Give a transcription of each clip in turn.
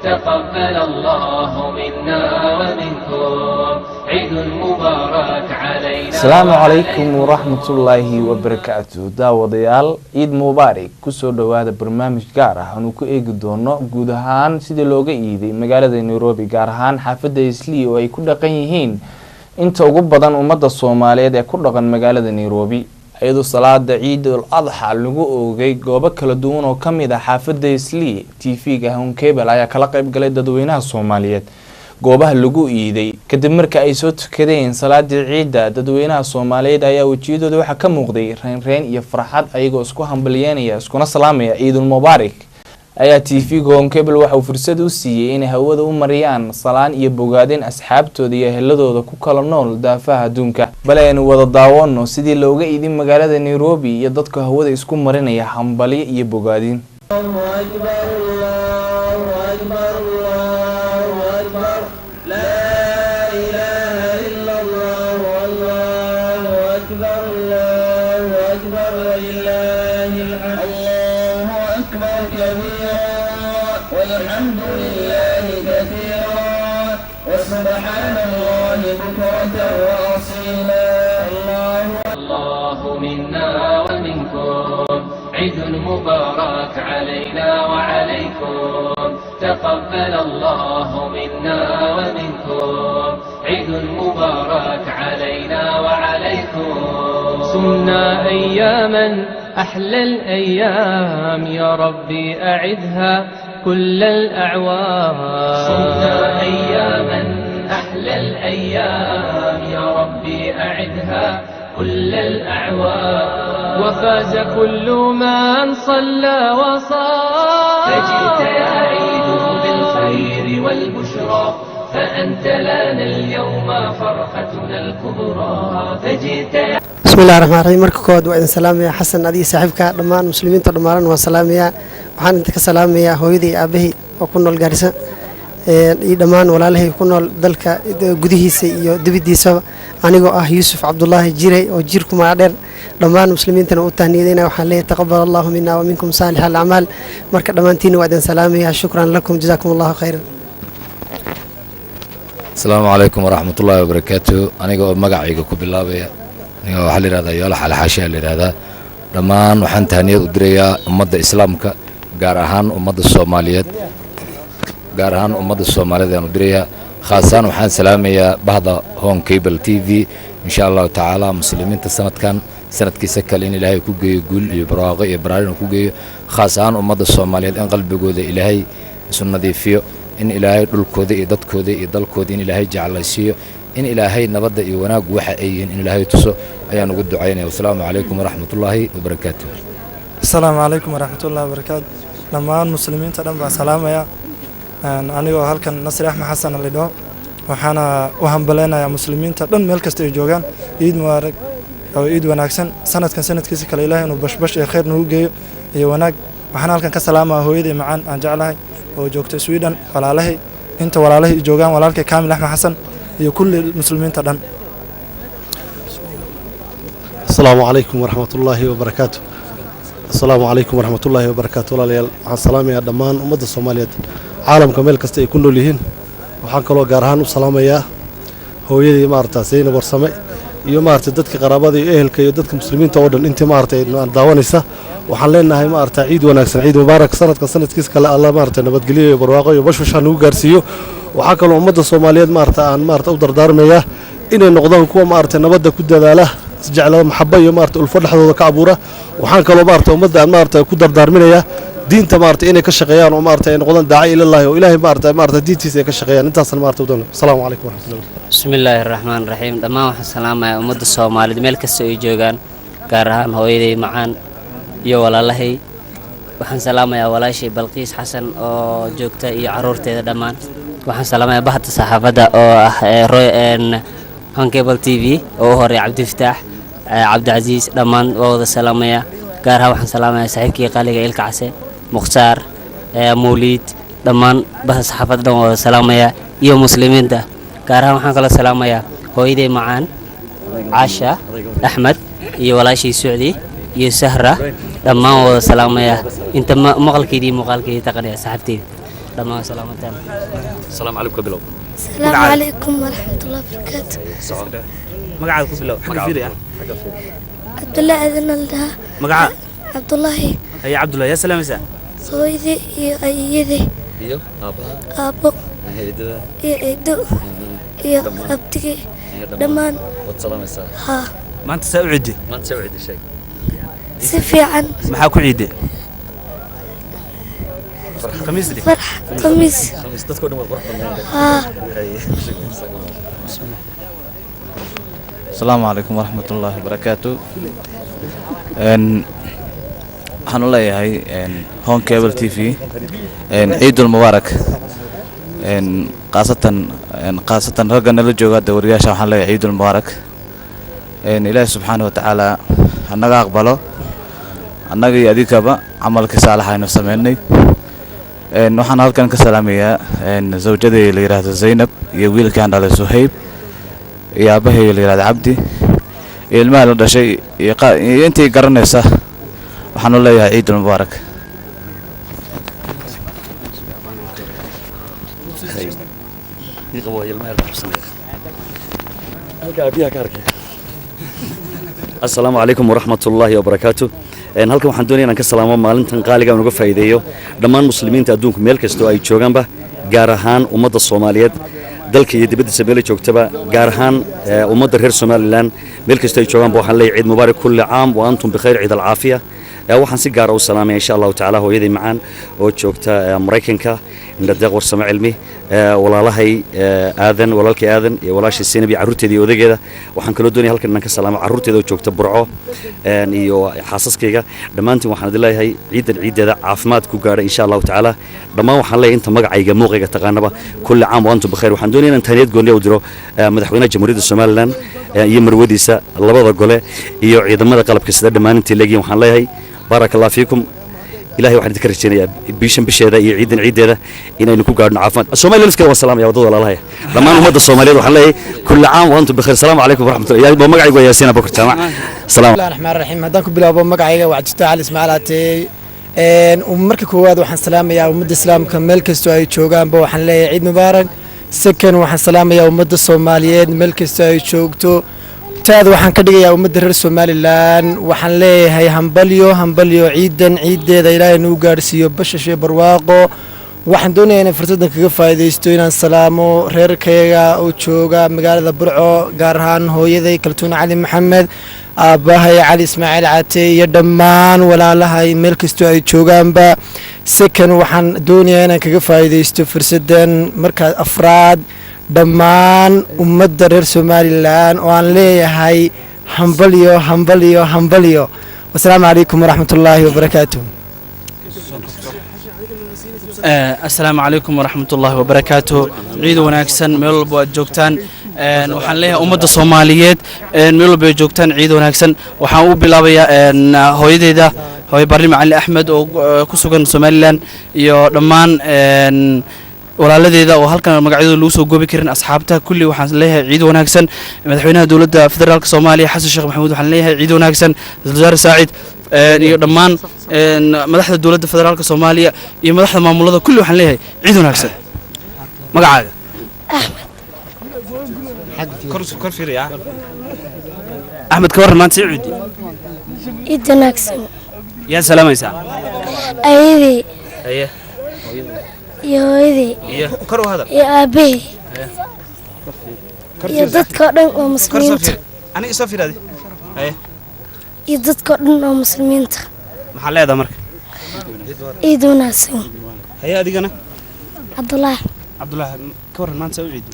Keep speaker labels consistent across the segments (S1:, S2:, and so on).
S1: تقبل الله منا ومنكم، عيد مبارك علينا.
S2: Asalaamu calaykum waraxmatullaahi wabarakaatu. Daawadayaal, ciid mubaarak. Kusoo dhawaada barnaamij gaar ah aanu ku eegi doono guud ahaan sidii looga iiday magaalada Nairobi, gaar ahaan xaafadda Islii oo ay ku dhaqan yihiin inta ugu badan ummadda Soomaaliyeed ee ku dhaqan magaalada Nairobi, iyadoo salaada Ciidul Adxa lagu oogay goobo kala duwan oo kamid ah xaafadda Islii. TV-ga Horn Cable ayaa kala qeyb galay dadweynaha Soomaaliyeed goobaha lagu iiday. Kadib marka ay soo tukadeen salaadii ciidda, dadweynaha Soomaaliyeed ayaa wejiyadooda waxaa ka muuqday reynreyn iyo farxad, ayagoo isku hambalyeynaya iskuna salaamaya ciidul mubaarak. Ayaa TV-ga Horn Cable waxa uu fursad u siiyey inay hawada u mariyaan salaan iyo bogaadin asxaabtooda iyo eheladooda ku kala nool daafaha adduunka. Bale aynu wada daawano sidii looga iidin magaalada Nairobi iyo dadka hawada isku marinaya hambalyo iyo bogaadin.
S3: أكبر، الله أكبر، الله أكبر، لا إله إلا الله، والله أكبر، الله أكبر، ولله الحمد. الله أكبر كبيرا، والحمد لله كثيرا، وسبحان الله بكرة وأصيلا. الله
S1: الله منا ومنكم، عيد مبارك علينا وعليكم. تقبل الله منا ومنكم، عيد مبارك علينا وعليكم. صمنا أياما أحلى الأيام، يا ربي أعدها كل الأعوام. صمنا أياما أحلى الأيام، يا ربي أعدها كل الأعوام. وفاز كل من صلى وصام. فجئت يا عيد بالخير والبشرى، فأنت لنا اليوم فرحتنا الكبرى. فجئت يا
S4: Bismi illahi raxmaan raxiim. Marka koowaad waa idin salaamaya, Xasan, adiga saaxiibka, dhammaan muslimiinta dhammaaran waan salaamayaa. Waxaan inta ka salaamayaa hooyadii, aabahii oo ku nool Gaarisa, iyo dhammaan walaalahay ku nool dalka gudihiisa iyo dibiddiisaba, anigoo ah Yuusuf Cabdulaahi Jiray oo Jirku magac dheer. Dhammaan muslimiintana u tahniyadayna. Waxaan leeyahay taqabal allahu mina wa minkum saalix alacmaal. Marka dhammaantiinna waa idin salaamayaa. Shukran lakum, jazaakum allahu khayran.
S5: Asalaamu calaykum waraxmatullaahi wabarakaatu. Aniga oo magacayga ku bilaabaya, aniga waxaa la yihahdaa Yoolax Alxaashiya la yidhahdaa. Dhammaan waxaan tahniyad u dirayaa ummadda Islaamka, gaar ahaan ummadda Soomaaliyeed, gaar ahaan ummadda Soomaaliyeed ayaan u dirayaa. Khaasaan waxaan salaamayaa bahda Horn Cable TV. Insha Allahu tacaala, muslimiinta sanadkan sanadkiisa kale in Ilaahay ku geeyo guul iyo barwaaqo iyo baraarin ku geeyo. Khaas ahaan ummadda Soomaaliyeed in qalbigooda Ilaahay isu nadiifiyo, in Ilaahay dhulkooda iyo dadkooda iyo dalkooda in Ilaahay jeclaysiiyo, in Ilaahay nabadda iyo wanaaggu waxa ay yihiin in Ilaahay tuso ayaan ugu ducaynaya. Wasalaamu calaykum waraxmatullaahi wabarakaatu.
S6: Asalaamu calaykum waraxmatullahi wabarakaatu. Dhammaan muslimiinta dhan baan salaamaya. Anigoo halkan Nasri Axmed Xasan lidho, waxaana u hambaleynayaa muslimiinta dhan meel kasta ay joogaan ciid mubaarak oo ciid wanaagsan. Sanadkan sanadkiisa kale Ilahay inuu bashbash iyo khayr nagu geeyo iyo wanaag. Waxaan halkan ka salaamaya hooyadii macaan aan jeclahay oo joogta Sweden, walaalahay, inta walaalahay joogaan, walaalkay Kaamil Axmed Xasan iyo kulli muslimiinta dhan.
S7: Asalaamu calaykum waraxmatullaahi wabarakaatu. Asalaamu calaykum waraxmatullaahi wabarakaatu. Walaalayaal, waxaan salaamayaa dhammaan ummadda Soomaaliyeed caalamka meel kasta ay ku nool yihiin. Waxaan kaloo gaar ahaan u salaamayaa hooyadii, maarata, Zaynab Warsame, iyo maarata dadka qaraabada iyo ehelka iyo dadka muslimiinta oo dhan. Intii maarata daawanaysa waxaan leenahay, maarata, ciid wanaagsan, ciid mubaarak. Sanadkan sanadkiis kale Alla, maarata, nabadgelyo iyo barwaaqo iyo bashbash ha nagu gaarsiiyo. Waxaa kaloo ummadda Soomaaliyeed, maarata, aan, maarata, u dardaarmayaa inay noqdaan kuwa, maarata, nabadda ku dadaala, isjeclada, maxabo iyo, maarata, ulfo dhexdooda ka abuura. Waxaan kaloo, maarata, ummadda aan, maarata, ku dardaarminayaa diinta, maarata, inay ka shaqeeyaan oo, maarata, ay noqdaan daaci ilallahi oo Ilaahay, maarata, diintiisa ay ka shaqeeyaan. Intaasna, maarata, u asalaamu calaykum waraxmatullahi.
S8: Bismi illaahi raxmaan raxiim. Dhammaan waxaan salaamayaa ummadda Soomaaliyeed meel kasta ay joogaan, gaar ahaan hooyaday macaan iyo walaalahay. Waxaan salaamayaa walaashay Balqiis Xasan oo joogta iyo caruurteeda. Dhammaan waxaan salaamayaa bahda saxaafadda oo ah Horn Cable TV oo u horeeya Cabdifataax, Cabdicasiis. Dhammaan waa wada salaamayaa. Gaar ahaan waxaan salaamayaa saaxiibkii qaaliga Ilka Case, Mukhtaar, Mawliid. Dhammaan bahda saxaafadda dhan waa wada salaamayaa iyo muslimiinta. Gaar ahaan waxaan kaloo salaamayaa hooyaday macaan Caasha Axmed iyo walaashii Sucdi iyo Sahra. Dhammaan waa wada salaamayaa inta maqalkeydii iyo muuqaalkeydii taqanaya, saaxiibteyda. Dhammaan salaamantaan.
S9: Asalaamu calaykum ka bilow.
S10: السلام عليكم ورحمة الله وبركاته.
S11: Magacaaga ku bilow, xagga fiiri ah.
S10: عبد الله أذن الله.
S11: Magaca?
S10: عبد الله.
S11: Haye Cabdullahi, yaa salaamaysaa?
S10: Hooyadii iyo ayeeyadii.
S9: Iyo aabbaha?
S10: Aabbo.
S9: Eedada?
S10: Iyo eedo iyo abtigii dhammaan.
S9: Waad salaamaysaa?
S10: Haa.
S11: Maanta saa u ciiday?
S9: Maanta saa u ciiday, sheeg.
S10: Si fiican.
S11: Maxaa ku ciiday? Khamiis dheh.
S10: Farx khamiis.
S9: Khamiis dadkoo dhan waa qurux badnaan.
S10: Haa.
S12: Asalaamu calaykum waraxmat ullaahi wabarakaatu. Waxaan u leeyahay Horn Cable TV ciidul mubaarak. Khaasatan ragga nala jooga hadda wariyaasha, waxaan leeyahay ciidul mubaarak. Ilaahi subxaana wa tacaala annaga aqbalo annaga iyo adinkaba camalkii saalaxa aynu sameynay. Waxaan halkan ka salaamayaa zawjaday la yidhaahdo Zaynab iyo wiilkaan dhalay Suhayb iyo aabbahay la yidhahdo Cabdi iyo ilmaha la dhashay iyo iyo intii garanaysa. Waxaan u leeyahay ciidul mubaarak.
S9: Ii qabo, ilmaha yar qabsanaya halka aabiyaha ka arkay. Asalaamu calaykum waraxmat ullaahi wabarakaatu. Halkan waxaan doonaya inaan ka salaamo, maalintan qaaliga aan uga faa'iideeyo dhammaan muslimiinta adduunku meel kastoo ay joogaanba, gaar ahaan ummadda Soomaaliyeed dalka iyo dibaddiisa meelay joogtaba, gaar ahaan ummadda reer Somaliland meel kastoo ay joogaanba. Waxaan leeyahay ciid mubaarak, kulli caam wa antum bikhayr, ciid alcaafiya. Waxaan si gaara u salaamaya insha Allahu tacaala hooyadii macaan oo joogta Maraykanka, Indhadeeq Warsamo Cilmi, walaalahay Aadan, walaalkay Aadan iyo walaashay Sinab iyo carruurteeda iyo odageeda. Waxaan kaloo doonaya halkan inaan ka salaamo carruurteeda oo joogta Burco iyo xaasaskayga dhammaantiin. Waxaan idin leeyahay ciidan ciideeda caafimaad ku gaadha insha Allahu tacaala. Dhammaan waxaan leeyahay inta magacayga muuqayga taqaanaba, kulli caam wa antum bikhayr. Waxaan doonaya inaan tahniyad gooniya u diro madaxweynaha Jamhuuriyadda Somaliland iyo marwadiisa, labada gole iyo ciidamada qalabka sida dhammaan intii leegyihin. Waxaan leeyahay baaraka Allah fiikum. Ilahay waxaan idinka rajaynayaa bishan bisheeda iyo ciidan ciideeda inaynu ku gaadhno caafimaad. Soomaaliya lafkeeda waan salaamaya, waddada walaalahaya, dhammaan ummadda Soomaaliyeed waxaan leeyahay kulli caam wa antum bikhayr. Salaamu calaykum waraxmatullah. Magacaygu waa Yaasiin Abubakar Jaamac. Salaam.
S13: Bismillahi raxmaan raxiim. Haddaan ku bilaabo magacayga waa Cabdifataax Cali Ismaaciil Ateey. Marka koowaad waxaan salaamayaa ummadda islaamka meel kastoo ay joogaanba, waxaan leeyahay ciid mubaarak. Second, waxaan salaamayaa ummadda Soomaaliyeed meel kastoo ay joogto. Taada waxaan ka dhigayaa ummadda reer Somaliland, waxaan leeyahay hambalyo, hambalyo, ciidan ciideeda Ilaahay nuu gaadhsiiyo bashash iyo barwaaqo. Waxaan doonayaa inaan fursaddan kaga faa'iidaysto inaan salaamo reerkayga oo jooga magaalada Burco, gaar ahaan hooyaday Kaltuun Cali Maxamed, aabbahay Cali Ismaaciil Cate iyo dhammaan walaalahay meel kastoo ay joogaanba. Second, waxaan doonayaa inaan kaga faa'iidaysto fursaddan markaa afraad dhammaan ummadda reer Somaliland oo aan leeyahay hambalyo, hambalyo, hambalyo. Wasalaamu calaykum waraxmatullaahi wabarakaatu.
S14: Asalaamu calaykum waraxmatullaahi wabarakaatu. Ciid wanaagsan meel walba aad joogtaan. Waxaan leeyahay ummadda Soomaaliyeed meel walba ay joogtaan ciid wanaagsan. Waxaan u bilaabayaa hooyadeyda, hooyo Barri Macali Axmed oo ku sugan Somaliland, iyo dhammaan walaaladeeda oo halkan magacyadooda lagu soo goobi karin, asxaabta kulli waxaan leeyahay ciid wanaagsan. Madaxweynaha dowladda federaalka Soomaaliya Xasan Sheekh Maxamuud waxaan leeyahay ciid wanaagsan. Ra-iisul wasaare Saacid iyo dhammaan madaxda dowladda federaalka Soomaaliya iyo madaxda maamulada kulli waxaan leeyahay ciid wanaagsan. Magacaaga? Kor fiiriya. Axmed, ka warran maanta sii ciidi?
S10: Ciid wanaagsan.
S11: Yaa salaamaysaa?
S10: Ayadii.
S11: Haye.
S10: Iyo hooyadii.
S11: Iyo kor u hadal.
S10: Iyo aabbahay iyo dadka oo dhan oo muslimiinta.
S11: Aniga isoo fiiri adi. Haye.
S10: Iyo dadka oo dhan oo muslimiinta.
S11: Maxaa leedahay marka?
S10: Ciid wanaagsan.
S11: Haye, adigana?
S10: Cabdulaahi.
S11: Cabdulaahi, ka warran maanta saa u ciidi?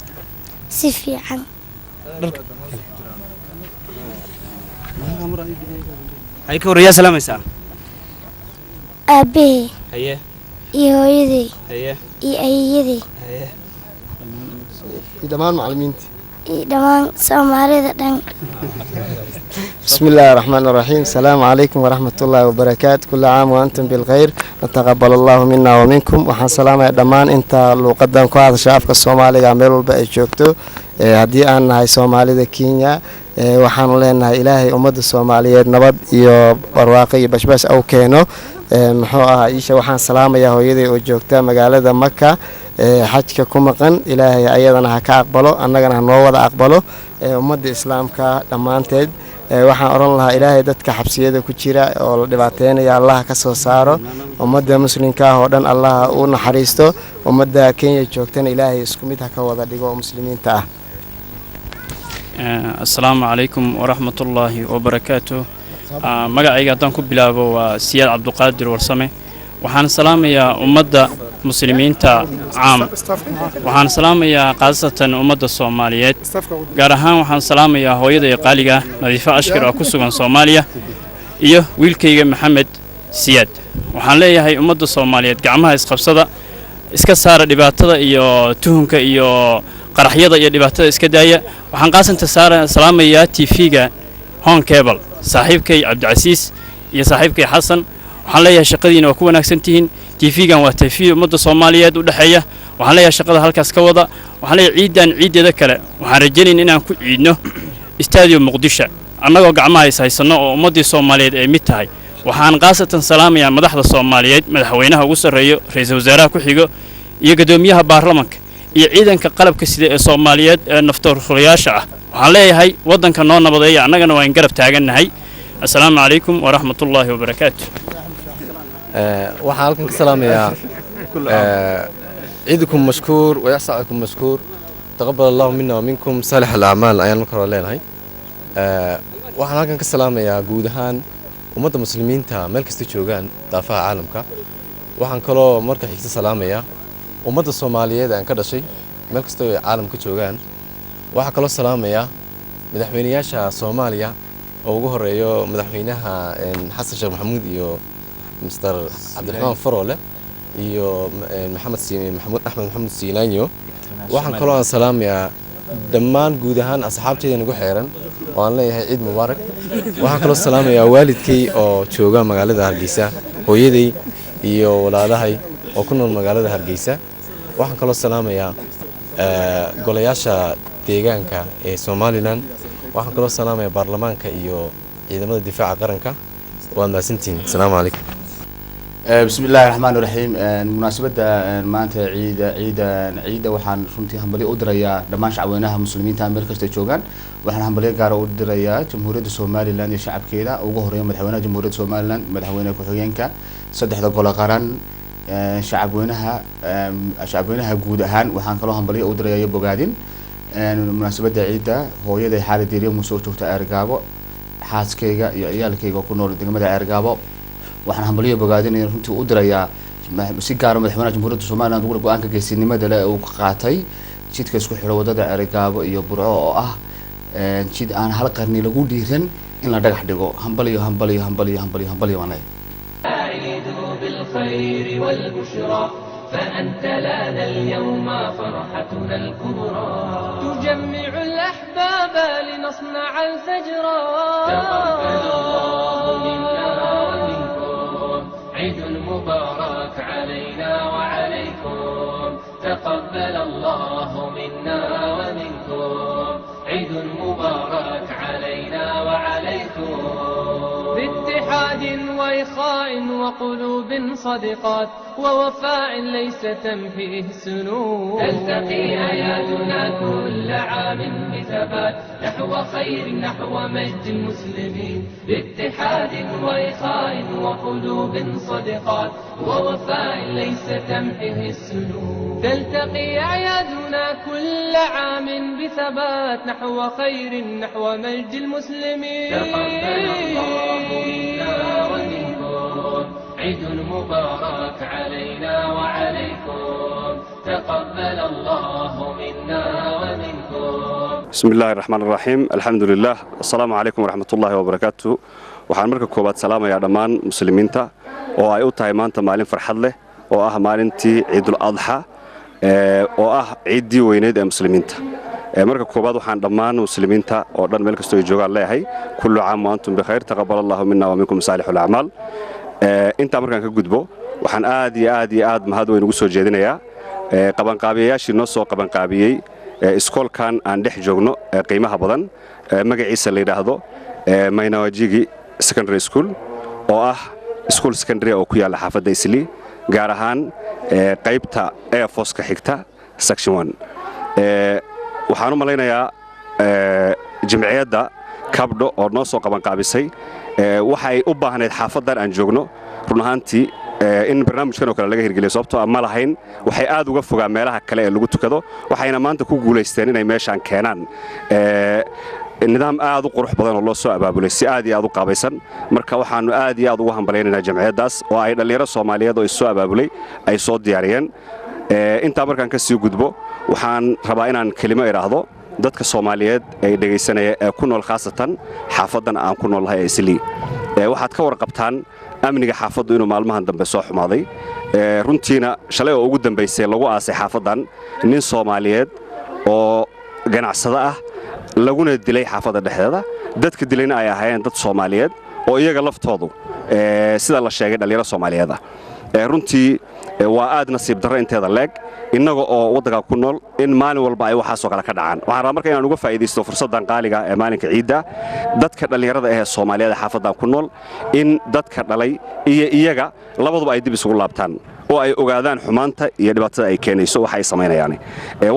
S10: Si fiican.
S11: Dharka haye, ka warran, yaa salaamaysaa?
S10: Aabbahay.
S11: Haye.
S10: Iyo hooyadii.
S11: Haye.
S10: Iyo ayeeyadii.
S11: Haye.
S15: Iyo dhammaan macallimiinta.
S10: Iyo dhammaan Soomaalida dhan.
S15: بسم الله الرحمن الرحيم. السلام عليكم ورحمة الله وبركاته. كل عام وأنتم بالخير، نتقبل الله منا ومنكم. Waxaan salaamaya dhammaan inta luuqadan ku hadasha afka Soomaaliga meel walba ay joogto. Haddii aan nahay Soomaalida Kenya, Waxaanu leenahay Ilaahay ummadda Soomaaliyeed nabad iyo barwaaqo iyo bashbash au keeno. Muxuu ahaa iisha, waxaan salaamayaa hooyaday oo joogta magaalada Maka, xajka ku maqan. Ilaahay ayadana ha ka aqbalo, annagana ha noo wada aqbalo, ummadda Islaamka dhammaanteed. Waxaan odhan lahaa Ilaahay dadka xabsiyada ku jira oo la dhibaateynaya Allaha ka soo saaro. Ummadda muslimka ah oo dhan Allaha u naxariisto. Ummadda Kenya joogtana Ilaahay isku mid ha ka wada dhigo oo muslimiinta ah.
S16: Asalaamu calaykum waraxmatullaahi wabarakaatu. Magacayga haddaan ku bilaabo waa Siyaad Cabduqaadir Warsame. Waxaan salaamayaa ummadda muslimiinta caam, waxaan salaamayaa khaasatan ummadda Soomaaliyeed, gaar ahaan waxaan salaamayaa hooyada qaaliga Nadiifo Ashkar oo ku sugan Soomaaliya iyo wiilkayga Maxamed Siyaad. Waxaan leeyahay ummadda Soomaaliyeed, gacmaha isqabsada, iska saara dhibaatada iyo tuhunka iyo qaraxyada iyo dhibaatada iska daaya. Waxaan qaasanta saara salaamayaa TV-ga Horn Cable, saaxiibkay Cabdicasiis iyo saaxiibkay Xasan. Waxaan leeyahay shaqadiina waa ku wanaagsan tihiin. TV-gan waa TV ummadda Soomaaliyeed u dhexeeya. Waxaan leeyahay shaqada halkaas ka wada. Waxaan leeyahay ciidan ciiddeeda kale waxaan rajaynayn inaan ku ciidno Stadium Muqdisho, annagoo gacmaha is haysanno oo ummaddii Soomaaliyeed ay mid tahay. Waxaan khaasatan salaamayaa madaxda Soomaaliyeed, madaxweynaha ugu sarreeyo, ra'iisul wasaaraha ku xigo iyo guddoomiyaha baarlamanka iyo ciidanka qalabka sida ee Soomaaliyeed ee naftoorfulayaasha ah. Waxaan leeyahay waddanka noo nabadeeya, annagana waan garab taagannahay. Assalaamu calaykum waraxmatullaahi wabarakaatu.
S17: Waxaan halkan ka salaamayaa ciidukum mashkuur wayaxsacukum mashkuur, taqabal Allahu mina waminkum saalix alacmaal ayaan marka hore leenahay. Waxaan halkan ka salaamayaa guud ahaan ummadda muslimiinta meel kasta joogaan daafaha caalamka. Waxaan kaloo marka xigta salaamayaa ummadda Soomaaliyeed aan ka dhashay meel kasta ay caalamka joogaan. Waxaa kaloo salaamayaa madaxweynayaasha Soomaaliya oo ugu horeeyo madaxweynaha Xasan Sheekh Maxamuud iyo Mr Cabdiraxmaan Faroole iyo Maxamed Maxamuud Axmed Maxamuud Siilaanyo. Waxaan kaloo aan salaamayaa dhammaan guud ahaan asxaabteyda nagu xeeran oo aan leeyahay ciid mubaarak. Waxaan kaloo salaamayaa waalidkay oo jooga magaalada Hargeysa, hooyaday iyo walaalahay oo ku nool magaalada Hargeysa. Waxaan kaloo salaamayaa golayaasha deegaanka ee Somalilan. Waxaan kaloo salaamayaa baarlamaanka iyo ciidamada difaaca qaranka. Waad mahadsantihiin. Asalaamu calaykum.
S18: Bismi illaahi raxmaan raxiim. Munaasabadda maanta ciida waxaan runtii hambalyo u dirayaa dhammaan shacweynaha muslimiinta meel kasta joogaan. Waxaan hambalyo gaara u dirayaa Jamhuuriyadda Somaliland iyo shacabkeeda, ugu horeeya madaxweynaha Jamhuuriyadda Somaliland, madaxweyne ku-xigeenka, saddexda gole qaran, shacabweynaha guud ahaan. Waxaan kaloo hambalyo u dirayaa iyo bogaadin munaasabadda ciidda hooyaday Xaali Diiriye Muuse oo joogta Ceergaabo, xaaskayga iyo ciyaalkayga oo ku nool degmada Ceergaabo. Waxaan hambalyo bogaadinaya runtii u dirayaa si gaara madaxweynaha Jamhuuriyadda Somaliland ugu go-aanka geesinimada leh uu ka qaatay jidka isku xidho wadada Ceergaabo iyo Burco, oo ah jid aan hal qarni lagu dhiiran in la dhagax dhigo. Hambaliyo, hambaliyo, hambaliyo, hambaliyo, hambaliyo waan leeyahay.
S1: بالخير والبشرى، فأنت لنا اليوم فرحتنا الكبرى.
S3: تجمع الأحباب لنصنع الفجر.
S1: تقبل الله منا ومنكم، عيد مبارك علينا وعليكم. تقبل الله منا ومنكم، عيد مبارك علينا وعليكم.
S3: باتحاد وإخاء وقلوب صدقات ووفاء ليس تمحيه السنون.
S1: تلتقي آياتنا كل عام بثبات نحو خير، نحو مجد المسلمين. باتحاد وإخاء وقلوب صدقات ووفاء ليس تمحيه السنون.
S3: تلتقي أعيادنا كل عام بثبات نحو خير، نحو مجد المسلمين.
S1: تقبل الله منا ومنكم، عيد مبارك علينا وعليكم. تقبل الله منا ومنكم.
S19: بسم الله الرحمن الرحيم، الحمد لله، السلام عليكم ورحمة الله وبركاته. Waxaan marka koowaad salaamayaa dhammaan muslimiinta oo ay u tahay maanta maalin farxad leh, oo ah maalintii Ciidul Adxa, oo ah ciiddii weyneyd ee muslimiinta. Marka koowaad waxaan dhammaan muslimiinta oo dhan meel kastoo ay joogaan leeyahay kullu caam wa antum bikhayr, taqabbal Allahu minna wa minkum saalixul acmaal. Intaa markaan ka gudbo, waxaan aad iyo aad iyo aad mahad weyn ugu soo jeedinayaa qabanqaabiyayaashii noo soo qabanqaabiyey Iskoolkan aan dhex joogno ee qiimaha badan, magaciisa la yidhaahdo Maina Wanjigi Secondary School, oo ah iskuul secondary oo ku yaalla xaafadda Islii, gaar ahaan qaybta Air Force-ka xigta, section 1. Waxaan u malaynayaa jimciyadda Kabdho oo noo soo qabanqaabisay waxay u baahnayd xaafaddan aan joogno run ahaantii in barnaamijkan oo kale laga hirgeliyo, sababtoo ah ma lahayn, waxay aad uga fogaa meelaha kale ee lagu tukado. Waxayna maanta ku guulaysteen inay meeshaan keenaan nidaam aad u qurux badan oo loo soo abaabulay si aad iyo aad u qaabaysan. Marka waxaannu aad iyo aad ugu hambalyaynaynaa jamciyaddaas oo ay dhallinyaro Soomaaliyeed oo is soo abaabulay ay soo diyaariyeen. Intaa markaan ka sii gudbo, waxaan rabaa inaan kelimo idhaahdo dadka Soomaaliyeed ee dhegaysanaya ee ku nool khaasatan xaafaddan aan ku noolnahay ee Islii. Waxaad ka warqabtaan amniga xaafaddu inuu maalmahan dambe soo xumaaday. Runtiina shalay oo ugu dambaysay lagu aasay xaafaddan nin Soomaaliyeed oo ganacsado ah, laguna dilay xaafadda dhexdeeda. Dadka dilayna ay ahaayeen dad Soomaaliyeed oo iyaga laftoodu, sida la sheegay, dhallinyaro Soomaaliyeed ah. Runtii waa aad nasiib darro inteeda leeg innaga oo waddanka ku nool in maalin walba ay waxaasoo kale ka dhacaan. Waxaan rabaa marka inaan uga faa'iidaysto fursaddan qaaliga ee maalinka ciidda dadka dhallinyarada ahee Soomaaliyeed ee xaafaddan ku nool in dadka dhalay iyo iyaga labaduba ay dib isugu laabtaan oo ay ogaadaan xumaanta iyo dhibaatada ay keenayso waxa ay samaynayaan.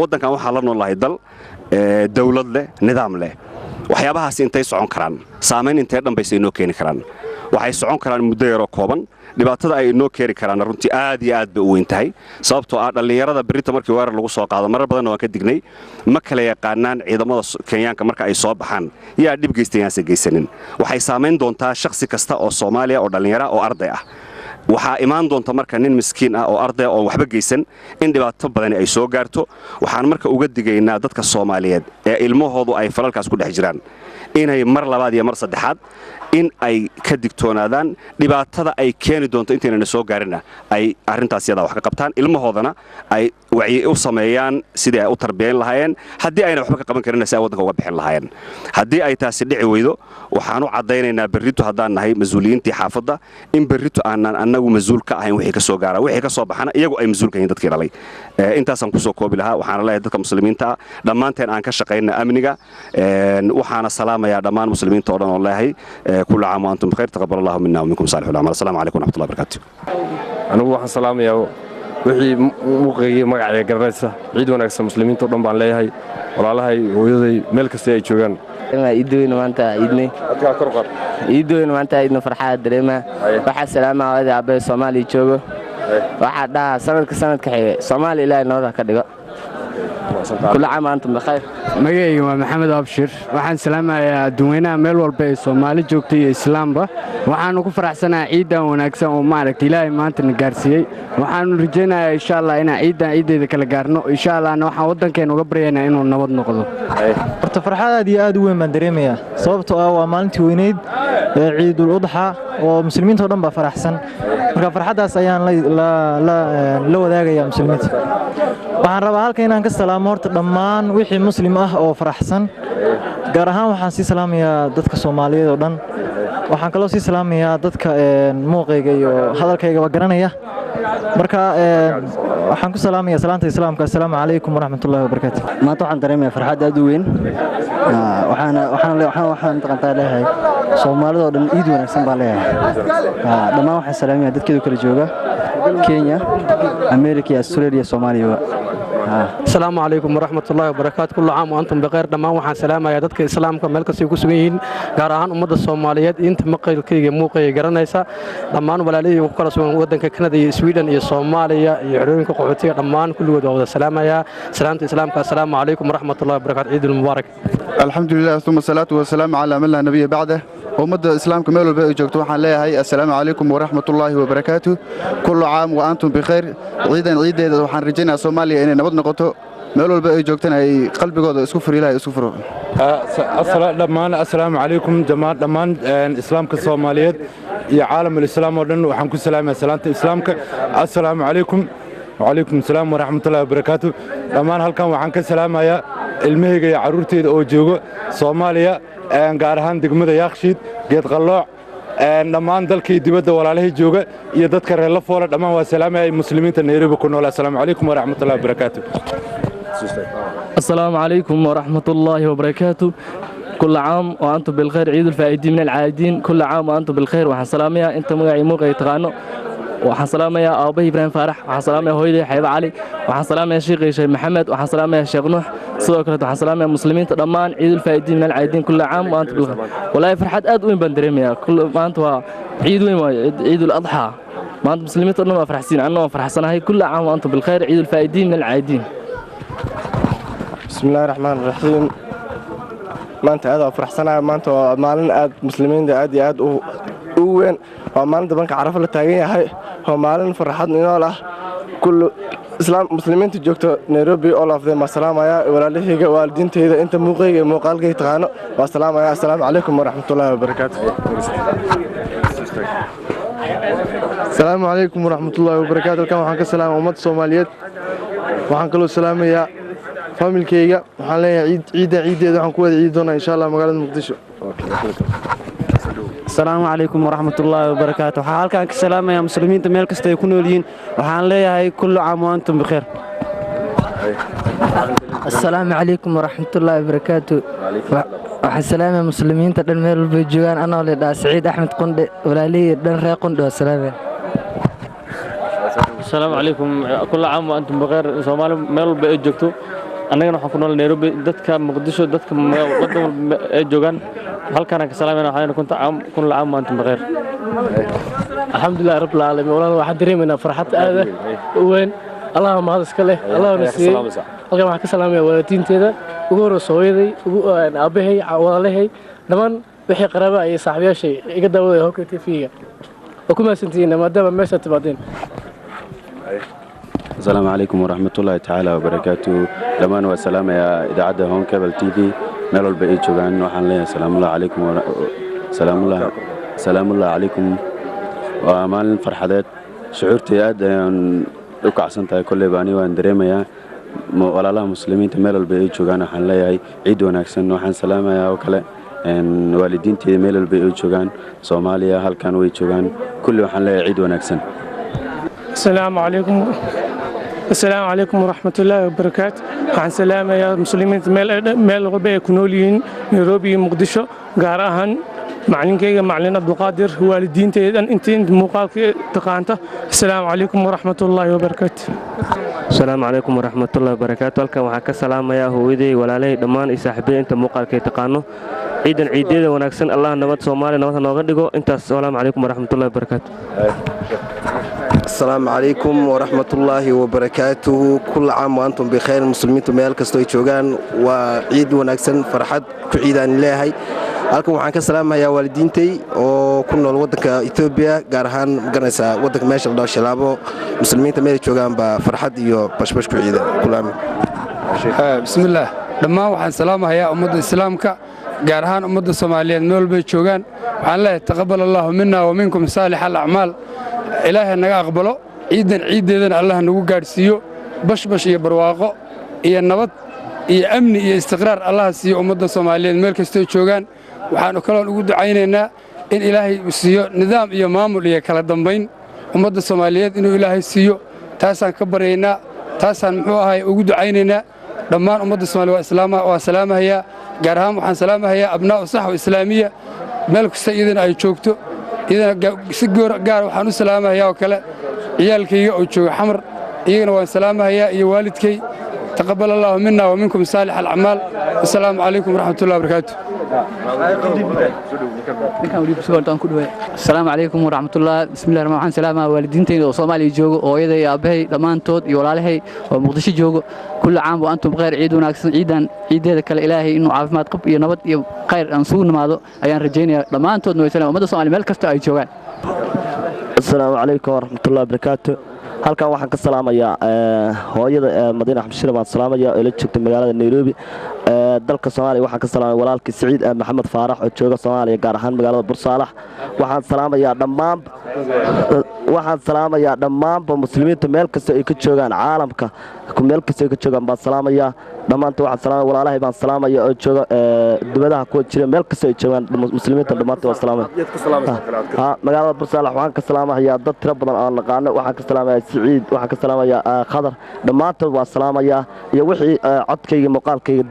S19: Waddankan waxaa la nool lahay dal dawlad leh, nidaam leh. Waxyaabahaasi intay socon karaan? Saamayn intee dhanbayse inoo keeni karaan? Waxay socon karaan muddo yaroo kooban. Dhibaatada ay inoo keeni karaanna runtii aad iyo aad bay u weyn tahay, sababtoo ah dhallinyarada berrita markii weerar lagu soo qaado, marar badanna waan ka dignay, ma kala yaqaanaan ciidamada Kenyaanka marka ay soo baxaan yaa dhib geystay yaanse geysanin. Waxay saamayn doontaa shakhsi kasta oo Soomaaliya oo dhallinyara oo arday ah. Waxaa imaan doonta marka nin miskiin ah oo arday oon waxba geysan in dhibaato badani ay soo gaarto. Waxaan marka uga digaynaa dadka Soomaaliyeed ee ilmahoodu ay falalkaas ku dhex jiraan inay mar labaad iyo mar saddexaad in ay ka digtoonaadaan dhibaatada ay keeni doonto, intaynana soo gaarinna ay arrintaas yadaa wax ka qabtaan, ilmahoodana ay wacyi u sameeyaan sidii ay u tarbiyayn lahaayeen, haddii ayna waxba ka qaban karinna si ay waddanka uga bixin lahaayeen. Haddii ay taasi dhici weydo, waxaan u caddaynaynaa berrito haddaan nahay mas-uuliyiintii xaafadda in berrito aanan annagu mas-uul ka ahayn wixii ka soo gaara, wixii ka soo baxana iyagu ay mas-uul ka yihiin dadkii dhalay. Intaasaan kusoo koobi lahaa. Waxaana leeyahay dadka muslimiinta ah dhammaanteen aan ka shaqayna amniga. Waxaana salaamayaa dhammaan muslimiinta oo dhan oo leeyahay كل عام وأنتم بخير، تقبل الله منا ومنكم صالح الأعمال. السلام عليكم ورحمة الله وبركاته.
S20: Anigu waxaan salaamayaa wixii muuqaygii magacayga garanaysa. Ciid wanaagsan muslimiinta o dhan baan leeyahay, walaalahay, hooyaday, meel kasta ay joogaan.
S21: Iidooyna maanta iidnay, iidooyna maanta iidna, farxada dareema. Waxaa salaama hooyada, aabbahay Soomaaliya joogo. Waxaa dhahaa sanadka sanadka xigay Soomaaliya Ilaahay nabada ka dhigo. كل عام وأنتم بخير.
S22: Magacayga waa Maxamed Abshir. Waxaan salaamayaa dadweynaha meel walba ee Soomaali joogta iyo islaamba. Waxaanu ku faraxsanahay ciiddan wanaagsan oo maaragta Ilaahay maanta na gaarsiiyey. Waxaanu rajaynayaa insha Allah inaan ciiddan ciiddeeda kala gaarno insha Allahna. Waxaan waddankeena uga baryaynaa inuu nabad noqdo.
S6: Horta farxad aad iyo aad u weyn baan dareemayaa, sababtoo ah waa maalintii weyneyd ee Ciidul Udxa oo muslimiinta oo dhan baa faraxsan. Marka farxaddaas ayaan la wadaagayaa muslimiinta. Waxaan rabaa halkan inaan ka salaamo horta dhammaan wixii muslim ah oo faraxsan. Gaar ahaan waxaan sii salaamayaa dadka Soomaaliyeed oo dhan. Waxaan kaloo sii salaamayaa dadka muuqayga iyo hadalkaygaba garanaya. Marka waxaan ku salaamayaa salaanta islaamka: assalaamu calaykum waraxmatullaahi wabarakaatu.
S23: Maanta waxaan dareemayaa farxad aad u weyn. Waxaana waxaan waxaan taqantaa leeyahay Soomaalida oo dhan ciid wanaagsan baan leeyahay. Dhammaan waxaan salaamayaa dadkeedu kala jooga Kenya, America iyo Australia, Soomaaliya.
S24: Asalaamu calaykum waraxmatullaahi wabarakaatu. Kullu caam wa antum bikayr. Dhammaan waxaan salaamayaa dadka islaamka meel kastay ku sugan yihiin, gaar ahaan ummadda Soomaaliyeed, inta maqalkayga muuqayga garanaysa, dhammaan walaalihii ku kala sugan waddanka Kanada iyo Sweden iyo Soomaaliya iyo xerooyinka qaxootiga. Dhammaan kulligood waa wada salaamayaa salaamta islaamka: assalaamu calaykum waraxmatullahi wabarakaatu. Ciidul mubaarak.
S25: الحمد لله ثم الصلاة والسلام على من لا نبي بعده. Ummadda islaamka meel walba ay joogto waxaan leeyahay assalaamu calaykum waraxmatullaahi wabarakaatu. كل عام وأنتم بخير. Ciidan ciideeda waxaan rajaynayaa Soomaaliya inay nabad noqoto, meel walba ay joogtana ay qalbigooda isku furi, Ilaahay isku furo.
S26: Dhammaan assalaamu calaykum dhammaan islaamka Soomaaliyeed iyo caalamul islaam oo dhan. Waxaan ku salaamayaa salaanta islaamka: assalaamu calaykum. وعليكم السلام ورحمة الله وبركاته. Dhammaan halkan waxaan ka salaamayaa ilmahayga iyo carruurteyda oo joogo Soomaaliya, gaar ahaan degmada Yaaqshiid, Geed Qallooc, dhammaan dalkii dibadda walaalahii jooga iyo dadka reer Lafoole. Dhammaan waa salaamaya muslimiinta Nairobi ku nool. Assalaamu calaykum waraxmatullahi wabarakaatu.
S2: السلام عليكم ورحمة الله وبركاته. كل عام وأنتم بالخير، عيد الفائدين من العائدين. كل عام وأنتم بالخير. waxaan salaamayaa inta magacii muuqay taqaano. Waxaan salaamayaa aabbahay Ibraahim Faarax, waxaan salaamayaa hooyaday Xayba Cali, waxaan salaamayaa sheekhay Sheekh Maxamed, waxaan salaamayaa Sheekh Nuux, sidoo kale waxaan salaamayaa muslimiinta dhammaan. عيد الفائدين من العائدين، كل عام وأنتم بالخير. والله farxad aad u weyn baan dareemayaa. Maanta waa ciid weyn, waayo ciid al-adxa. Maanta muslimiinta dhan waa faraxsiin, anna waan faraxsanahay. كل عام وأنتم بالخير، عيد الفائدين من العائدين.
S4: بسم الله الرحمن الرحيم. Maanta aad aan faraxsanahay. Maanta waa maalin aad muslimiinta aad iyo aad u weyn. Waa maalinta banka Carafo la taagan yahay. Waa maalin farxad inool ah. Kullu islaam muslimiinta joogto Nairobi, all of them, waa salaamaya. Walaalahayga, waalidiintayda, inta muuqayga iyo muuqaalkayga taqaano waa salaamaya. Assalaamu calaykum waraxmatullaahi wabarakaatu.
S5: Asalaamu calaykum waraxmatullaahi wabarakaatu. Halkan waxaan ka salaamaya ummadda Soomaaliyeed. Waxaan kaloo salaamayaa familkayga. Waxaan leeyahay ciiddan ciiddeeda waxaan ku wada ciidi doonaa insha Allah magaalada Muqdisho.
S7: Asalaamu calaykum waraxmatullaahi wabarakaatu. Waxaan halkan ka salaamayaa muslimiinta meel kasta ay ku nool yihiin. Waxaan leeyahay kullu caam wa antum bikheer.
S8: Asalaamu calaykum waraxmatullaahi wabarakaatu. Waxaan salaamaya muslimiinta dhan meel walbay joogaan. Anoo la dhahaa Saciid Axmed Qundhe, walaalihii dhan reer Qundhe waa salaamaya.
S12: Asalaamu calaykum, kulla caam wa antum bikheer. Soomaali meel walba ay joogto, annagana waxaan ku nool Nairobi, dadka Muqdisho, dadka wadan walba ay joogaan halkaan ka salaamayna. Waxaan kunta caam, kulla caam wa antum bikheer.
S27: Alxamdulilah rabbil caalamiin. Walaal, waxaan dareemaynaa farxad aad u weyn. Allah mahad iska leh, Allah na siiyey. Halkan waxaan ka salaamaya waalidiinteeda, ugu horeysa hooyaday, ugu aabahay, walaalahay, dhammaan wixii qaraaba iyo saaxiibayaashay iga daawadaya Hawker TV-ga. Waa ku mahadsantihiin maadaama meesha timaadeen.
S28: Asalaamu calaykum waraxmatullaahi tacaala wabarakaatu. Dhammaan waa salaamayaa idaacadda Home Cable TV meel walba ay joogaan. Waxaan leeyahay salaamullahi calaykum, salaamullahi calaykum. Waa maalin farxadeed, shucuurtay aad ayaan u kacsan tahay. Kolleyba aniga waan dareemayaa. Walaalaha muslimiinta meel walba ay joogaan waxaan leeyahay ciid wanaagsan. Waxaan salaamayaa oo kale waalidiinteyda meel walba ay joogaan, Soomaaliya, halkan way joogaan kulli. Waxaan leeyahay ciid wanaagsan.
S29: السلام عليكم، السلام عليكم ورحمة الله وبركاته. Waxaan salaamayaa muslimiinta meel walba ay ku nool yihiin, Nairobi iyo Muqdisho, gaar ahaan macalinkayga macalin Cabduqaadir, waalidiintayda dhan, intii muuqaalka taqaanta. Asalaamu calaykum waraxmatullaahi wabarakaatu.
S30: Asalaamu calaykum waraxmatullahi wabarakaatu. Halkan waxaan ka salaamayaa hooyaday, walaalahay dhammaan iyo saaxiibada inta muuqaalkay taqaano. Ciidan ciideeda wanaagsan, Allah nabad Soomaaliya nabad ha nooga dhigo. Intaas, asalaamu calaykum waraxmatullahi wabarakaatu.
S31: Asalaamu calaykum waraxmatullaahi wabarakaatuhu. Kulla caam wa antum bikhayr. Muslimiintu meel kastoo ay joogaan waa ciid wanaagsan, farxad ku ciidaan leeyahay. Halkan waxaan ka salaamayaa waalidiintay oo ku nool waddanka Etoobiya, gaar ahaan magaranaysaa waddanka meesha la dhaho Shilaabo. Muslimiinta meel ay joogaan baa farxad iyo bashbash ku ciida. Kulaami.
S32: Bismillaah. Dhammaan waxaan salaamahayaa ummadda islaamka, gaar ahaan ummadda Soomaaliyeed meel walbay joogaan. Waxaan leeyahay taqabbal Allahu minna wa minkum saalix alacmaal. Ilaahay naga aqbalo ciidan ciiddeedana, Allah nagu gaadhsiiyo bashbash iyo barwaaqo iyo nabad iyo amni iyo istiqraar. Allah siiyo ummadda Soomaaliyeed meel kastoo joogaan. Waxaannu kaloon ugu ducaynaynaa in Ilaahay uu siiyo nidaam iyo maamul iyo kala dambayn ummadda Soomaaliyeed inuu Ilaahay siiyo. Taasaan ka baryaynaa, taasaan muxuu ahay ugu ducaynaynaa. Dhammaan ummadda Soomaaliya waa islaama, waa salaamahayaa. Gaar ahaan waxaan salaamahayaa abnaa'u saxwa islaamiya meel kasta iyadana ay joogto. Iyadana si gaar waxaan u salaamahayaa oo kale ciyaalkayga oo jooga Xamar, iyagana waan salaamahayaa, iyo waalidkay. Taqabbal Allahu minna wa minkum saalix alacmaal. Assalaamu calaykum waraxmatullahi wabarakaatu.
S23: Asalaamu calaykum waraxmatullah. Bismillahi rahmaan. Waxaan salaamaha waalidiintayda oo Soomaaliya joogo, hooyaday iyo aabbahay dhammaantood, iyo walaalahay oo Muqdisho joogo. Kulli caam wa antum khayr. Ciid wanaagsan. Ciidan ciideeda kale Ilaahay inuu caafimaad qab iyo nabad iyo khayr aan sugu nimaado ayaan rajaynayaa. Dhammaantoodna way salaam ummadda Soomaaliya meel kasta ay joogaan.
S33: Asalaamu calaykum waraxmatullahi wabarakaatu. Halkan waxaan ka salaamayaa hooyada Madiina Axmed Shire baan salaamaya oo la joogta magaalada Nairobi, dalka Soomaaliya. Waxaan ka salaamaya walaalkii Siciid Maxamed Faarax oo jooga Soomaaliya, gaar ahaan magaalada Bursaalax. Waxaan salaamayaa dhammaan, waxaan salaamayaa dhammaanba muslimiinta meel kasta ay ka joogaan caalamka, meel kasta ay ka joogaan baan salaamayaa. Dhammaantood waxaan salaamaya walaalahay baan salaamaya oo jooga dibadaha kuwa jira, meel kasta ay joogaan muslimiinta dhammaantood waan salaamaya. Magaalada Bursaalax waxaan ka salaamayaa dad tiro badan oo naqaano. Waxaan ka salaamayaa Siciid, waxaan ka salaamayaa Khadar, dhammaantood waan salaamayaa, iyo wixii codkayga muuqaalkayga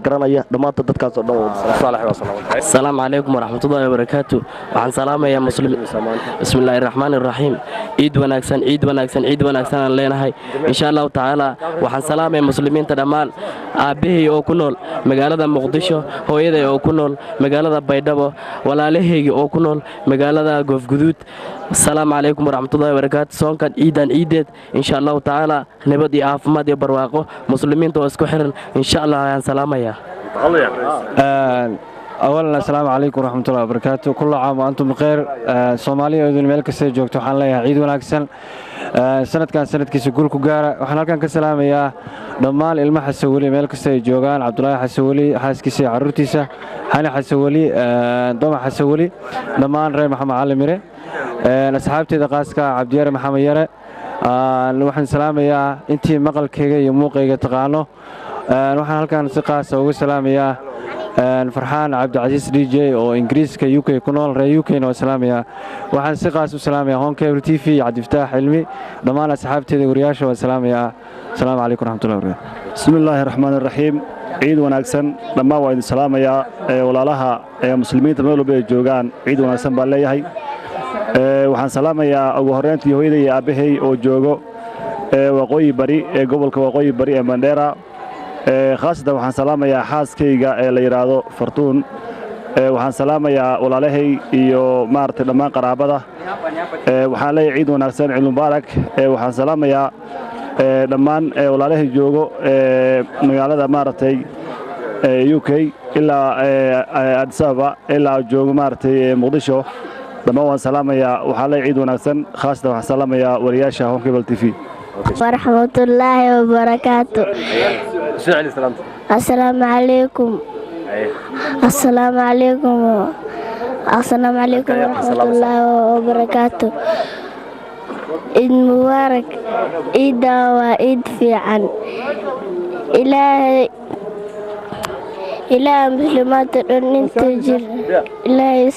S33: garanaya dhammaantood dadkaas oo dhan.
S2: Asalaamu calaykum waraxmatullaahi wabarakaatu. Waxaan salaamayaa muslim. Bismillaahi raxmaani raxiim. Ciid wanaagsan, ciid wanaagsan, ciid wanaagsan aan leenahay insha Allahu tacaala. Waxaan salaamayaa muslimiinta dhammaan, aabbahay oo ku nool magaalada Muqdisho, hooyaday oo ku nool magaalada Baydhabo, walaalahayga oo ku nool magaalada Goofguduud. Asalaamu calaykum waraxmatullahi wabarakaatu. Soonkan ciidan ciideed insha Allahu tacaala nabad iyo caafimaad iyo barwaaqo, muslimiinta oo isku xiran insha Allah ayaan salaamayaa.
S1: Awalan, assalaamu calaykum waraxmatullahi wabarakaatu. Kulla caam wa antum bikheer. Soomaaliya idin meel kastay joogto waxaan leeyahay ciid wanaagsan, sanadkan sanadkiisa guul ku gaara. Waxaan halkan ka salaamayaa dhammaan ilma Xasaweli meel kasta ay joogaan: Cabdulaahi Xasaweli, xaaskiisa iyo carruurtiisa, Xani Xasaweli, Doma Xasaweli, dhammaan reer Maxamed Cali Mire, asxaabteeda qaaska Cabdiyare Maxamed Yare. Waxaan salaamayaa intii maqalkayga iyo muuqayga taqaano. Waxaan halkan si qaasa uga salaamayaa Farxaan Cabdicasiis D J oo Ingiriiska UK ku nool, reer UK na waa salaamayaa. Waxaan si qaas u salaamayaa Horn Cable TV iyo Cabdifataax Cilmi, dhammaan asxaabteeda wariyaasha waa salaamayaa. Asalaamu calaykum waraxmatullahi wabarakatu.
S3: Bismi illaahi raxmaan iraxiim. Ciid wanaagsan dhammaan, waa idin salaamayaa walaalaha muslimiinta meel walba ay joogaan. Ciid wanaagsan baan leeyahay. Waxaan salaamayaa ugu horreyntii hooyaday iyo aabbahay oo joogo waqooyi bari ee gobolka waqooyi bari ee Mandheera. Khaasatan waxaan salaamayaa xaaskayga ee la yidhaahdo Fartuun. Waxaan salaamayaa walaalahay iyo maaragtay dhammaan qaraabada. Waxaan leeyahay ciid wanaagsan, ciid mubaarak. Waxaan salaamayaa dhammaan walaalahay joogo magaalada maaragtay UK ilaa Addis Ababa ilaa joogo maaragtay Muqdisho. Dhammaan waan salaamayaa, waxaan leeyahay ciid wanaagsan. Khaasatan waxaan salaamayaa wariyaasha Horn Cable TV.
S9: Waraxmatullaahi wabarakaatu. Assalaamu calaykum, assalaamu calaykum, assalaamu calaykum waraxmatullaahi wabarakaatu. Ciid mubaarak. Ciiddaa waa ciid fiican. Ilaahay, Ilaahay muslimaanta dhan inta jir, Ilaahay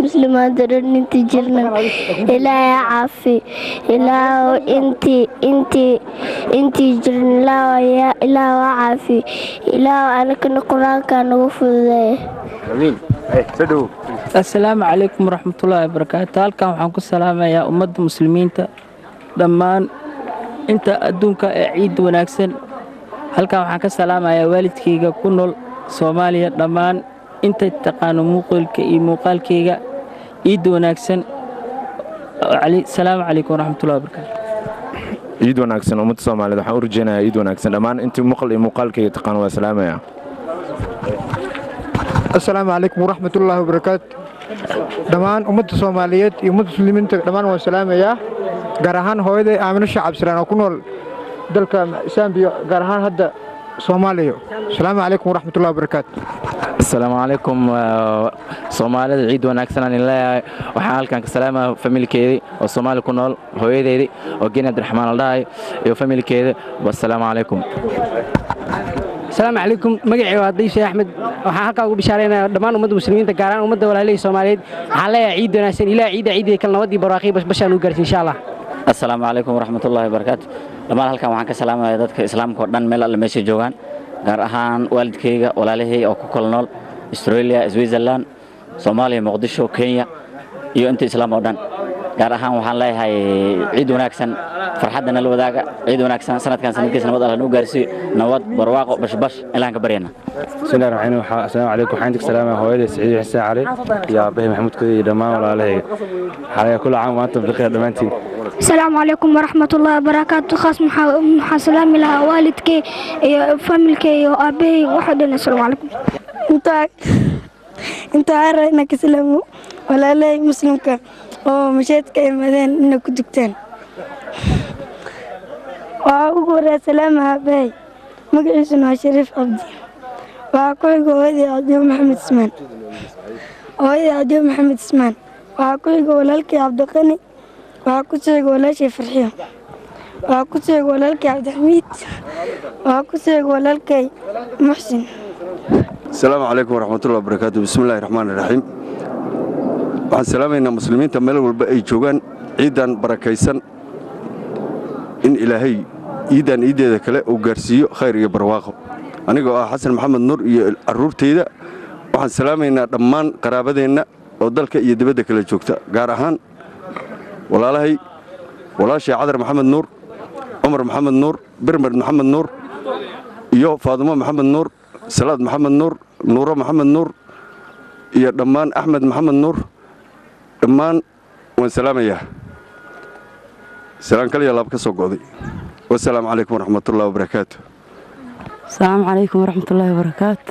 S9: muslimaanta dhan inta jirna Ilaahay ha caafi. Ilaahu intii jirin Ilaahu ha caafi. Ilaahu anakana Qur-aanka nagu fududeeye.
S10: Assalaamu calaykum waraxmatullaahi wabarakaatu. Halkan waxaan ku salaamayaa ummadda muslimiinta dhammaan inta adduunka ee ciid wanaagsan. Halkan waxaan ka salaamayaa waalidkayga ku nool Soomaaliya, dhammaan inta taqaano muuqaalka iyo muuqaalkayga. Ciid wanaagsan. Asalaamu calaykum waraxmatullahi wabarakaatu.
S11: Ciid wanaagsan ummadda Soomaaliyeed. Waxaan u rajeynayaa ciid wanaagsan dhammaan intii maqal iyo muuqaalkayga taqaan, waa salaamaya.
S13: Assalaamu calaykum waraxmatullaahi wabarakaatu. Dhammaan ummadda Soomaaliyeed iyo ummadda muslimiinta dhammaan waan salaamayaa, gaar ahaan hooyaday Aamino Sheekh Cabdisalaan oo ku nool dalka Sambiya, gaar ahaan hadda Soomaaliya. Asalaamu calaykum waraxmatullahi wabarakaatu.
S14: Asalaamu calaykum Soomaalida, ciid wanaagsan aan leeyahay. Waxaan halkan ka salaamaya familkeedii oo Soomaali ku nool, hooyadeydii oo Geni Cabdiraxmaan la dhahay iyo familkeeda. Wassalaamu calaykum.
S15: Asalaamu calaykum. Magacii waa Diishe Axmed. Waxaan halkaa ugu bishaaraynayaa dhammaan ummadda muslimiinta, gaar ahaan ummadda walaalihii Soomaaliyeed. Waxaan leeyahay ciid wanaagsan. Ilaah ciida ciidii kale nabadii barwaaqii bashbashaan u gaarsiin insha Allah.
S16: Assalaamu calaykum waraxmatullaahi wabarakaatu. Dhammaan halkan waxaan ka salaamayaa dadka islaamka oo dhan meel alle meeshay joogaan, gaar ahaan waalidkayga, walaalahey oo ku kala nool Australia, Switzerland, Soomaaliya, Muqdisho, Kenya iyo inta islaam oo dhan. Gaar ahaan waxaan leeyahay ciid wanaagsan, farxadda nala wadaaga. Ciid wanaagsan, sanadkan sanadkiisa nabad alla nuu gaarsiiyo, nabad, barwaaqo, bashbash ilaan ka baryana.
S17: Bismillahi raxmaan raxiim. Assalaamu calaykum. Waxaan idinka salaamaya hooyaday Saciid Xuseen Cali iyo aabbahay Maxamuud Kodi iyo dhammaan walaalahayga. Waxaa leeyahay kulla caam wa antum bikhair dhammaantiin.
S18: Asalaamu calaykum waraxmatullaahi wabarakaatu. Khaas maxaa salaami lahaa waalidkay iyo familkay iyo aabbahay waxa dhan. Asalaamu calaykum.
S19: Inta waxaan rabaa inaan ka salaamo walaalahey muslimka oo mashaadka imaadeen inay ku dugtaan. Waxaa ugu horeeya salaama aabbahay, magaciisuna waa Shariif Cabdi. Waxaa ku xiga hooyadii Cabdiyo Maxamed Ismaan, hooyadii Cabdiyo Maxamed Ismaan. Waxaa ku xiga walaalkay Cabdiqani. Waxaa ku sii xiga walaashay Farxiyo. Waxaa ku soo xigo walaalkay Cabdixamiid. Waxaa ku soo xigo walaalkay Muxsin.
S4: Asalaamu calaykum waraxmatullahi wabarakaatu. Bismillahi raxmaani raxiim. Waxaan salaamaynaa muslimiinta meel walba ay joogaan ciidan barakaysan, in Ilaahay ciidan ciiddeeda kale uu gaarsiiyo khayr iyo barwaaqo. Anigoo ah Xasan Maxamed Nuur iyo carruurtayda, waxaan salaamaynaa dhammaan qaraabadeenna oo dalka iyo dibadda kale joogta, gaar ahaan walaalahay, walaashay Cadar Maxamed Nuur, Cumar Maxamed Nuur, Birmer Maxamed Nuur iyo Faadumo Maxamed Nuur, Salaad Maxamed Nuur, Nuuro Maxamed Nuur iyo dhammaan Axmed Maxamed Nuur. Dhammaan waan salaamayaa, salaan kaliya laab ka soo go'day. Wasalaamu calaykum waraxmatullahi wabarakaatu.
S5: Asalaamu calaykum waraxmatullaahi wabarakaatu.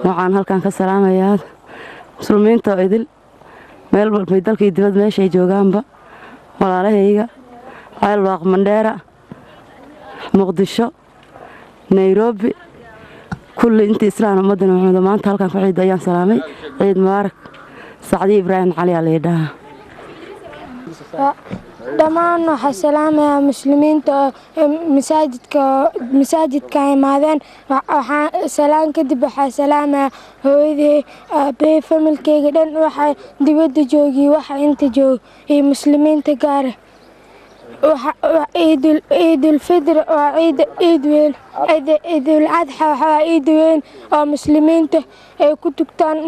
S5: Waxaan halkan ka salaamayaa muslimiinta oo idil, meel walbay dalka iyo dibad meeshay joogaanba, walaalahayga Ceelwaaq, Mandheera, Muqdisho, Nairobi, kulli intii islaan ummadda Maxamed maanta halkan ku ciida ayaan salaamay. Ciid mubaarak. Sacdi Ibraahim Cali aa layidhahaa.
S19: Dhammaan waxaa salaamayaa muslimiinta oo masaajidka imaadeen. Waxaa salaan kadib waxaa salaamayaa hooyadey, aabbahay, familkeyga dhan, waxa dibadda joogiy, waxa inta jooga iyo muslimiinta gaara. Ciidulfidr waa ciid ciid weyn. Ciidul Adxa waxaa ciid weyn oo muslimiinta ay ku tugtaan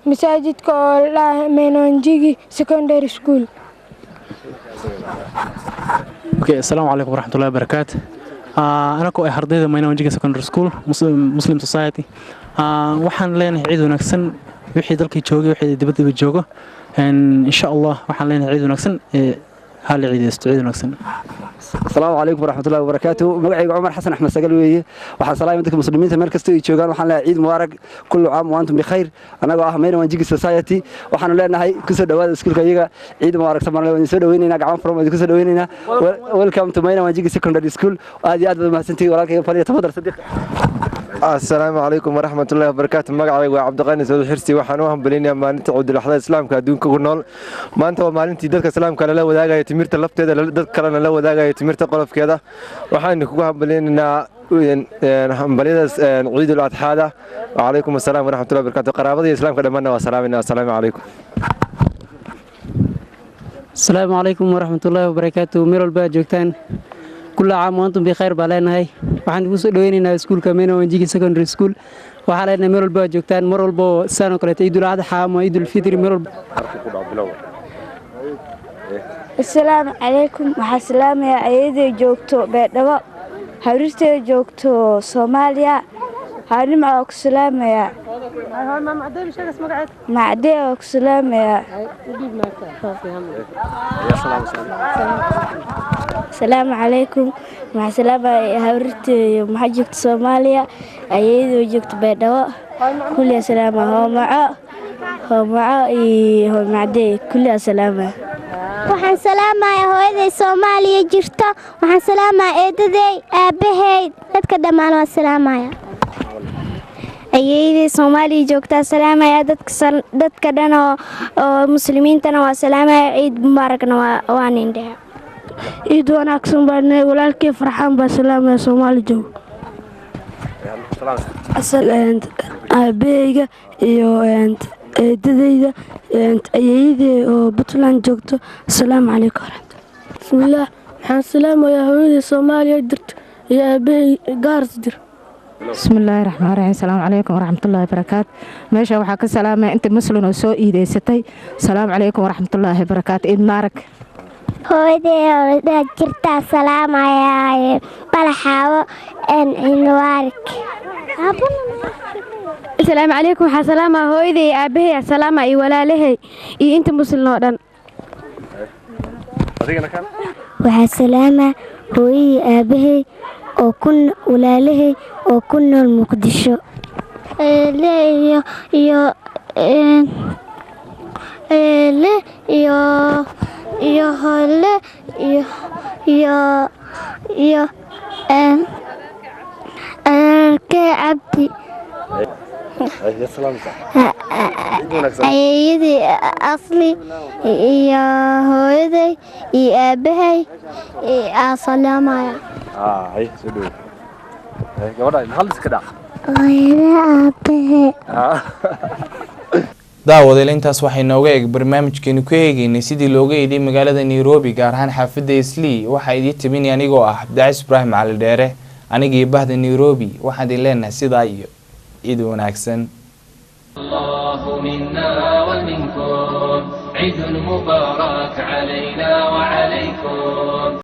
S19: masaajidka oo la Menonjigi Secondary School.
S6: Okay, assalaamu calaykum waraxmatullahi wabarakaatu. Anakoo ah ardayda Maina Secondary School Muslim Society, waxaan leenahay ciid wanaagsan wixii dalkii joogay, wixii dibadda joogo. Insha Allah waxaan leenahay ciid wanaagsan, ha la ciideysto, ciid wanaagsan.
S7: Asalaamu calaykum waraxmatullahi wabarakaatu. Magacayga Cumar Xasan Axmed Sagal weeye. Waxaan salaamay dadka muslimiinta meel kasta ay joogaan. Waxaan leeyahay ciid mubaarak, kullu caam wa antum bikhayr. Anagoo ah Mayna Wanjigi Society, waxaanu leenahay kusoo dhawaada iskuulka iyaga. Ciid mubaarak samarle, waan soo dhaweynaynaa, gacmo furan waan kusoo dhaweynaynaa. Welcome to Mayna Wanjigi Secondary School. Aad iyo aad baad mahadsantihiin walaalkayga. Fadhiya, tafadal Sadiiq.
S8: Asalaamu calaykum waraxmatullahi wabarakaatu. Magacayga waa Cabdiqani Saud Xirsi. Waxaan u hambalinayaa maalinta Ciidul Islaamka adduunka ku nool. Maanta waa maalintii dadka islaamka lala wadaagaya timirta lafteeda, dad kalena la wadaagaya timirta qolofkeeda. Waxaanu kugu hambalinaynaa hambalyadaas Ciidul Adxaada. Wacalaykum asalaam waraxmatullahi wabarakaatu. Qaraabada iyo islaamka dhammaanna waa salaamayna. Assalaamu calaykum.
S12: Asalaamu calaykum waraxmatullaahi wabarakaatu. Meel walba aad joogtaan, kulla caam wa antum bikhayr baa leenahay. Waxaan ugu soo dhaweynaynaa iskuulka Mena Wanjigi Secondary School. Waxaa leenahay meel walba aad joogtaan, mar walba oo saan oo kaleeto Ciidul Adxa ama Ciidul Fitri, meel walba.
S20: Asalaamu calaykum. Waxaa salaamayaa ayaday joogto Beedhabo, habriirtayda joogto Soomaaliya. Haanimca waa ku salaamayaa, Macdee waa ku salaamayaa.
S9: Asalaamu calaykum. Waxaa salaamaya habriirtayda maxaa joogto Soomaaliya, ayadoo joogto Beedhabo. Kulli asalaama, hoomaco, hoomaco iyo hoomacdee, kulli asalaama.
S18: Waxaan salaamayaa hooyaday Soomaaliya jirto. Waxaan salaamayaa eedaday, aabbahay, dadka dhammaan waan salaamaya.
S20: Ayeydii Soomaaliya joogtaa salaamaya, dadka dhan oo muslimiintana waa salaamaya. Ciid mubaarakna waan indhaha.
S19: Ciid wanaagsan baan, walaalkii Farxaan baa salaamaya Soomaali joogo, aabaheyga iyo eedadeyda, ayeeyadey oo Puntland joogto. Asalaamu calaykum waraxmatulla.
S21: Bismillaah, waxaan salaamayaa hooyadii Soomaaliya jirto iyo aabbahay Gaaris jir.
S22: Bismillaahi raxmaan raxiim. Asalaamu calaykum waraxmatullaahi wabarakaatu. Meesha waxaa ka salaamaya inta muslim oo soo iideysatay. Asalaamu calaykum waraxmatullaahi wabarakaatu. Ciid mubaarak.
S18: Hooyaday oo jirtaa salaamaya, Balaxaawo. Ciid mubaarak.
S24: Asalaamu calaykum. Waxaa salaamaa hooyaday, aabbahay salaama iyo walaalahay iyo inta muslim oo dhan.
S9: Waxaa salaamaa hooyadii, aabbahay oo ku walaalahay oo ku nool Muqdisho
S18: iyo eele iyo hole iyo adeerkey Cabdi.
S20: Ayeeyadii Asli iyo hooyaday iyo aabahay aa salaamaya.
S17: Hay, soo dhowo. Gabadha hal iska dhac.
S20: Hooyada, aabahay.
S1: Daawadeel, intaas waxay nooga eeg barnaamijkeenu ku eegeynay sidii looga eeday magaalada Nairobi, gaar ahaan xaafadda Islii. Waxaa idiin tabinay anigoo ah Cabdicaziis Ibraahim Cali Dheere. Anigii bahda Nairobi waxaan idin leenahay sidaa iyo ciid wanaagsan.
S2: الله منا ومنكم، عيد مبارك علينا وعليكم.